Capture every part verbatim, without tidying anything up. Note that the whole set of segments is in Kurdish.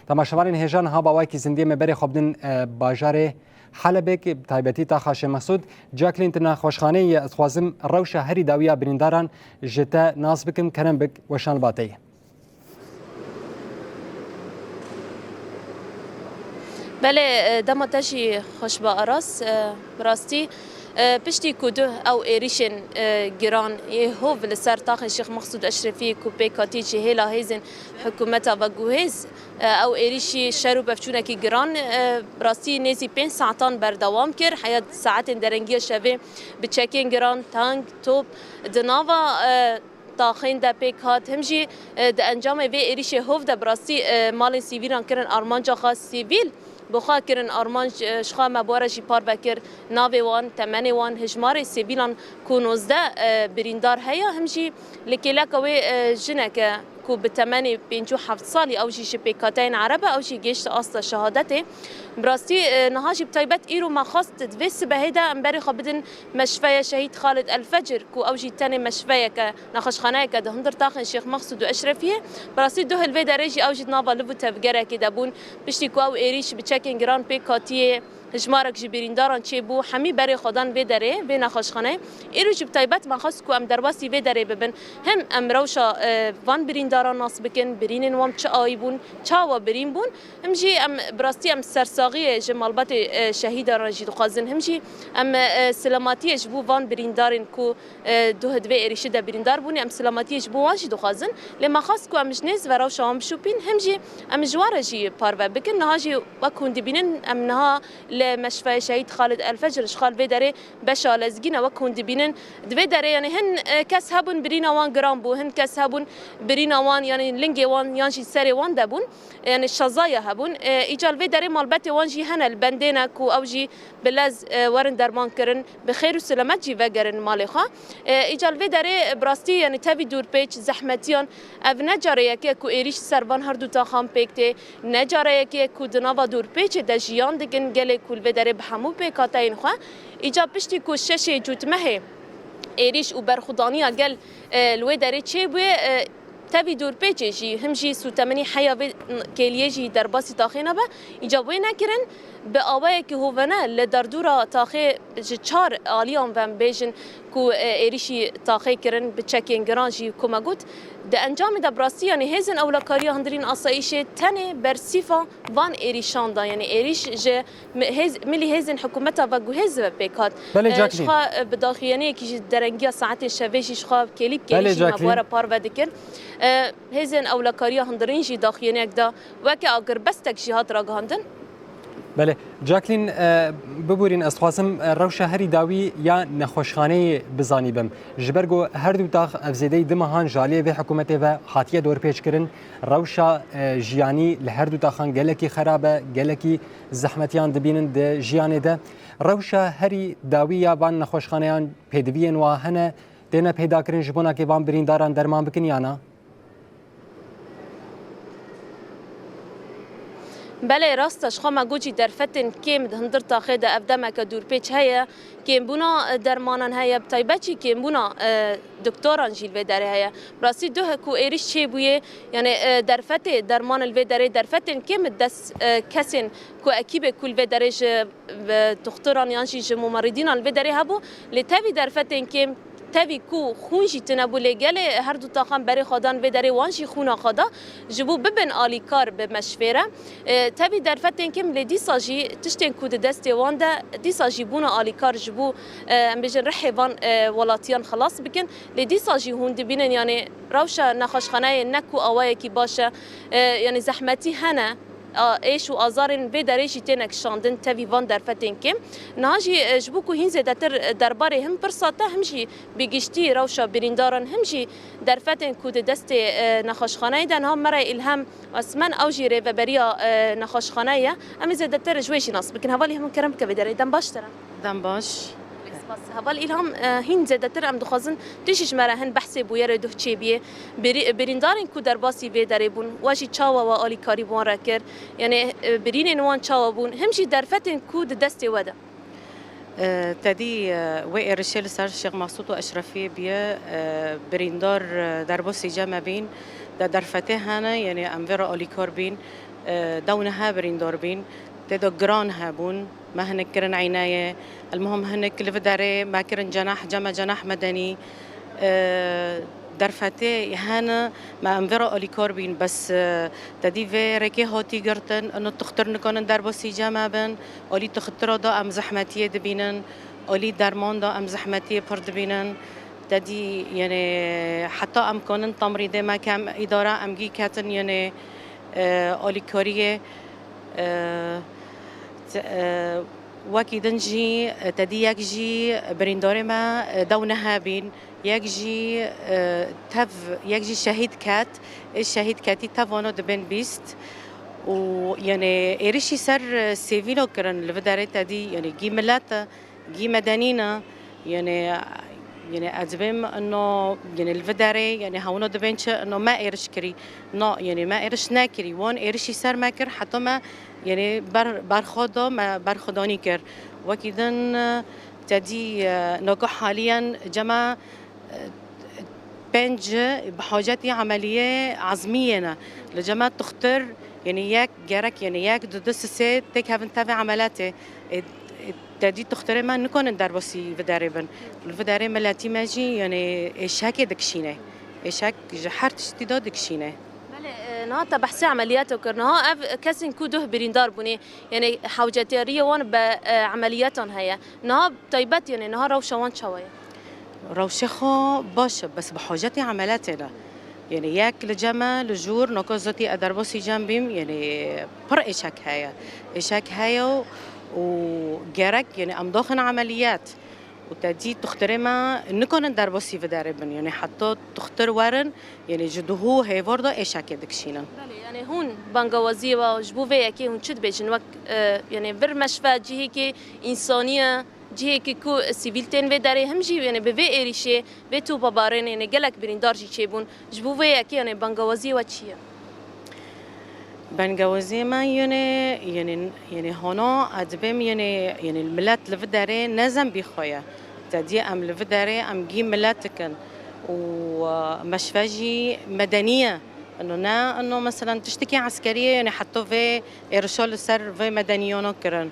Temaşevanên hêja, niha bi awayekî zindiyê me berê xwe bidin, e, bajarê Helebê, bi taybetî taxa Şêx Mesûd. Jacqueline, tu nexweşxaneyê ye, ez dixwazim rewşa herî dawî ya birîndaran ji te nas bikim, kerem bik weşan ba te ye. Belê, e, dema te jî xweş be Aras, e, bi rastî, e, piştî ku du ew êrîşên, e, giran yê hov li ser taxên Şêx Mexsûd Eşrefiyê ku pêk hatî ji hêla hêzên hikûmeta veguhêz, e, ew êrîşî şer û pevçûnekî giran, e, bi rastî nêzî pênc saetan berdewam kir. Heya saetên derengiya şevê bi çekên giran, tank, top di nava, e, taxên de pêk hat. Him jî, e, di encamê vê êrîşê hov de bi rastî, e, malên sivîlan kirin armanca xwe, sivîl bi xwe kirin armanc, e, ji xwe me bi we re jî parve kir. Navê wan, temenê wan, hijmarê sivîlan ku nozdeh, e, birîndar heye. Him jî li kêleka wê, e, jineke ku bi temenê pêncî û heft salî, ew jî ji pêkhateyên Ereb e, ew jî gihişt asta şehadetê. Bi rastî, e, niha jî bi taybet îro me xwest di vê sibehê de em berê xwe bidin meşveya Şehîd Xalid El Fecir, ku ew jî tenê meşveyek e, nexweşxaneyek e di hundir taxên Şêx Mexsûd û Eşrefiyê. Bi rastî duh li vê derê jî ew jî di nava liv û tevgerekê de bûn. Piştî ku ew êrîş bi çekên giran pêk hatiye, hijmarek ji birîndaran çêbû, hemî berê xwe dan vê derê, vê nexweşxaneyê. Îro jî bi taybet me xwest ku em derbasî vê derê bibin. Him em rewşa, e, van birîndaran nas bikin, birînên wan bi çi awî bûn, çawa birîn bûn. Him jî em bi rastî em sersaxiyê ji malbatê, e, şehîdan re jî dixwazin. Him jî em, e, silamatiyê ji bo van birîndarên ku, e, duh di vê êrîşî de birîndar bûne, em silamatiyê ji bo wan jî dixwazin. Lê me xwest ku em ji nêz ve rewşa wan bişopîn, him jî em ji wan re jî parve bikin. Niha jî wek hûn dibînin, em niha li Meşfeyê Şehîd Xalid El Fecr ji xal vê derê beşa lezgîn e, wek hûn dibînin. Di vê derê, yanî hin, e, kes hebûn birîna wan giran bû, hin kes hebûn birîna wan, yanî lingê wan yan jî serê wan de bûn. Yanî şezaya hebûn. E, îcal vê derê malbetê wan jî hene li bendê ne ku ew jî bi lez, e, werin derman kirin, bi xêr û silamet jî vegerin malê xwe. E, îcal vê derê bi rastî, yanî tevî dûrpêç, zehmetiyan, ev ne carê yekê ku êrîş ser van her du taxan pêk tê, ne carê yekê ku di nava dûrpêçê de jiyan dikin gelê ku li vê derê bi hemû pêkhateyên xwe. Îca piştî ku şeşê cûtmehê êrîş û berxwedaniya gel, e, li wê derê çêbûye, e, tevî dûrpêçê jî, him jî sûtemenî heya vê kêliyê jî derbasî taxê nebe. Îca wê nekirin, bi awayekî hovene li derdora taxê ji çar aliyan ve em bêjin ku, e, êrîşî taxê kirin, bi çekên giran jî, ku me got. Di encamê de bi rastî, yanî hêzên ewlekariya hundirîn asayîşê tenê bersîfa van êrîşan da, yanî êrîş ji mi-, hêz-, milî hêzên hikûmeta veguhêz ve pêk hat. Belê, e, Jacqueline. Ji xwe, e, bi daxuyaniyekî ji derengiya saetê şevê jî ji xwe kêlî bi kêlî Belê, jî me Jacqueline. Bi we re parve dikin. E, hêzên ewlekariya hundirîn jî daxuyaniyek da weke agirbestek jî hat ragihandin. Belê. Jacqueline, e, biborîn, ez dixwazim, e, rewşa herî dawî ya nexweşxaneyê bizanîbim. Ji ber ku her du tax ev zêdeyî du mehan ji aliyê vê hikûmetê ve hatiye dorpêçkirin, rewşa, e, jiyanî li her du taxan gelekî xerab e, gelekî zehmetiyan dibînin di jiyanê de. Rewşa herî dawî ya van nexweşxaneyan, pêdiviyên wa hene, têne peydakirin ji bo nakê van birîndaran derman bikin ya na? Belê, rast e, ji xwe me got jî derfetên kêm di hundir taxê de ev demeke dûrpêç heye, kêmbûna, e, dermanan heye, bi taybet jî kêmbûna, e, doktoran jî li vê derê heye. Bi rastî duh ku êrîş çêbûye, yanî, e, derfetê derman li vê derê, derfetên kêm di dest, e, kesên ku ekîbê ku li vê derê ji, e, doktoran yan jî ji mumerîdînan li vê derê hebû, lê tevî derfetên kêm, tevî ku xûn jî tune bû, lê gelê her du taxan berê xwe dan vê derê, wan jî xûna xwe da ji bo bibin alîkar bi meşfê re. E, tevî derfetên kêm, lê dîsa jî tiştên ku di destê wan de, dîsa jî bûne alîkar ji bo, e, em bêjin rihê van, e, welatiyan xelas bikin. Lê dîsa jî hûn dibînin, yanî rewşa nexweşxaneyê ne ku awayekî baş e, e, yanî zehmetî hene. A, êş û azarên vê derê jî têne kişandin tevî van derfetên kêm. Niha jî, e, ji bo ku hîn zêdetir, e, derbarê him pirsa te, him jî bi giştî rewşa birîndaran, him jî derfetên ku di destê, e, nexweşxaneyê de, niha me re Îlhem Osman, ew jî rêveberiya, e, nexweşxaneyê ye. Em ê zêdetir ji wê jî nas bikin. Hevalî hemû kerem bike vê derê. Dem baş te re. Dem baş. Spas. Heval Îlham, e, hîn zêdetir em dixwazin tu jî ji me re hin behsê bûyerê duh çêbiyê. Birî-, birîndarên ku derbasî vê derê bûn, we jî çawa we alîkarî bi wan re kir? Yanî, e, birînên wan çawa bûn? Him jî derfetên ku di destê we de. E, tedî, e, wê êrişê li ser Şêx Mesûd û Eşrefiyê biye, e, birîndar, e, derbasî cem me bîn, de derfetê hene, yanî em vê re alîkar bîn. E, dew niha birîndar bîn, tê de giran hebûn. Me hinek kirin eynayê. Elmuhim hinek li vê derê me kirin cenah, cema cenah medenî. E, derfetê hene, me em vê re alîkar bîn, bes, e, tedî vê rêkê hatî girtin, ino tixtir nikanin derbasî cema bin, alî tixtira da em zehmetiyê dibînin, alî derman da em zehmetiyê pir dibînin. Tedî, yani, heta em kanin temrîdê me kem îdara em gî ketin, yani, e, alîkariyê, e, te-, e, wekî din jî, e, tedî yek jî birîndarê me, e, dew nehebîn, yek jî, e, tev, yek jî şehîd ket, ê şehîd ketî tev vano dibên bîst û, yani, êrişî ser, e, sivîlo kirin li vê derê tedî, yani, gî milet e, gî medenî ne, yani, yani, ez dibêm ino, yani, li vê derê, yani, hewno dibên çi, ino me êriş kirî. Na, yani, me êriş nekirî. Wan êrişî ser me kir, heta me, yani, ber-, berxwe da, me berxwedanî kir. Wekî din, e, tedî, e, naka haliyen cema, e, pênc bi hacetî emeliyê ezmiyê ne. Li cema tuxtir, yani, yek gerek, yani, yek, du, du, sisê têkevin tevê emeletê. E, e, tedî tuxtirê me nikonin derbasî vê derê bin. Li vê derê miletî me jî, yani, êşekê dikişîne. Êşek ji her tiştî de dikişîne. Belê, e, niha te behsê emeliyatê kir. Niha ev kesên ku duh birîndar bûne, yani hewcedariyê wan bi, e, emeliyatan heye. Niha taybet, yani niha rewşa wan çawa ye? Rewşê xwe baş e, bes bi hacetê emeliyatê ne. Yani yek li cem e, li jûr, noko zotî e derbasî cem bîm, yani pir êşek heye. Êşek heye û, û gerek, yani em daxin emeliyat. Û te dî tuxtirê me nikonin derbasî vê derê bin. Yani heta tuxtir werin, yani ji duhû hêvar de êşekê dikişînin. Belê, yani hûn bangawaziyê we ji bo vê yekê hûn çi dibêjin? Wek, e, yani vir meşve cihêkê însanî ye, cihêkê ku sivîl tên vê derê, him jî yani bi vê êrîşê, vê topabarên yani gelek birîndar jî çêbûn. Ji bo vê yekê yani bangawaziyê we çi ye? Bangawaziyê me yene, yene, yene hana ez dibêm yene, yene milet li vê derê ne zembî xwe ye. Te dî em li vê derê em gî milet dikin û, e, meşve jî medenî ye. Ino ne, ino meselen tiştekî eskerî ye, yene heta vê êrişa li ser vê medeniyana kirin.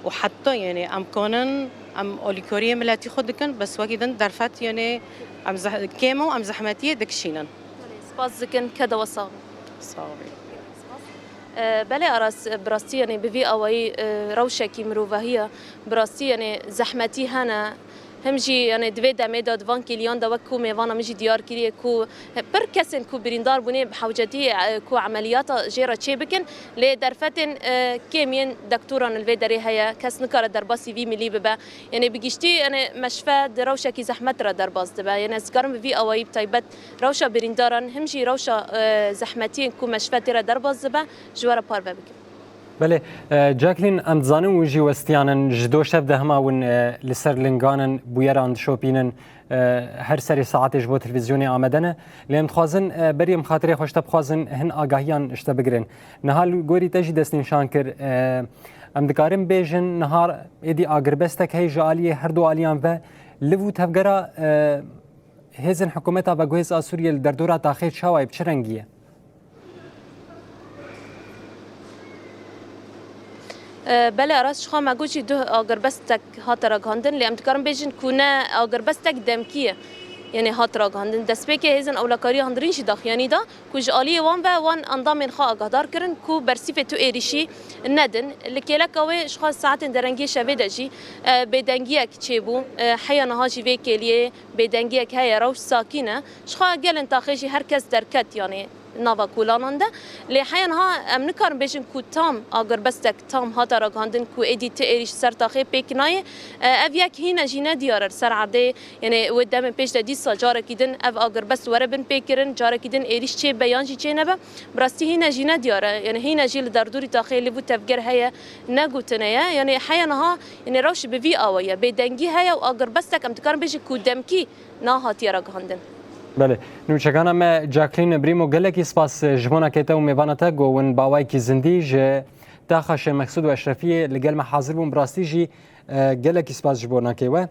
Û heta, yene em kanin, em alîkariyê miletî xwe dikin, bes wekî din derfet, yene em zeh-, kêm û em zehmetiyê dikişînin. Spas dikin, keda we sax be. Sax be. E, belê Aras, bi rastî, yanî bi vî awayî, e, rewşekî mirovahî ye. Bi rastî, yanî zehmetî hene. Him jî, yanî di vê demê de, di van kêliyan de, wek ku mêvana min jî diyar kiriye ku pir kesên ku birîndar bûne bi hewcetî, e, ku emeliyata jê re çê bikin. Lê derfetên, e, kêm yên doktoran li vê derê heye. Kes nikare derbasî vî milî bibe. Yanî bi giştî, yanî meşfe di rewşekî zehmet re derbas dibe. Yanî ez dikarim bi vî awayî bi taybet rewşa birîndaran, him jî rewşa, e, zehmetiyên ku meşve tê re derbas dibe, ji we re parve bikim. Belê, e, Jacqueline, em dizanin û jî westiyanin ji do şev de hema win, e, li ser lingan in, bûyeran dişopînin, e, her serê saetê ji bo televîzyonê amade ne. Lê em dixwazin, e, berî em xatirê xwe ji te bixwazin, hin agahiyan ji te bigirin. Niha li gorî te jî destnîşan kir, e, em dikarin bêjin, niha êdî agirbestek heye ji aliyê her du aliyan ve. Liv û tevgera, e, hêzên hikûmeta veguhêz a Sûriyê li derdora taxê çawa ye, bi çi rengî ye? E, belê, Aras, ji xwe me got jî duh agirbestek hate ragihandin, lê em dikarin bêjin ku ne agirbestek demkî ye, yanî hat ragihandin. Destpêkê hêzên ewlekariya hundirîn jî daxuyanî da ku ji aliyê wan ve wan endamên xwe agahdar kirin ku bersîfê tu êrîşî nedin. Li kêleka wê ji xwe saetên derengiyê şevê de jî, e, bêdengiyek çêbû. E, heya niha jî vê kêliyê bêdengiyek heye, rewş sakîn e. Ji xwe gelên taxê jî her kes derket, yanî nava kolanan de. Lê heya niha em nikarin bêjin ku tam agirbestek tam hate ragihandin ku êdî ti êrîş ser taxê pêk nayê. E, ev yek hîne jî ne diyar e li ser erdê, yanî wê demên pêş de dîsa carekî din ev agirbest were binpêkirin, carekî din êrîş çêbe yan jî çênebe. Bi rastî hîne jî ne diyar e, yanî hîne jî li derdorî taxê liv û tevger heye, ne gotine ye. Yanî heya niha, yanî rewş bi vî awayî ye. Bêdengî heye û agirbestek em dikarin bêjin ku demkî nahatiye ragihandin. Belê. Nûçekana me Jacqueline Brîmo, gelekî spas ji bona kê te û mêvana te ku hûn bi awayekî zindî ji taxa Şêx Mexsûd û Eşrefiyê li gel me hazir bûn. Bi rastî jî, e, gelekî spas ji bona kê we.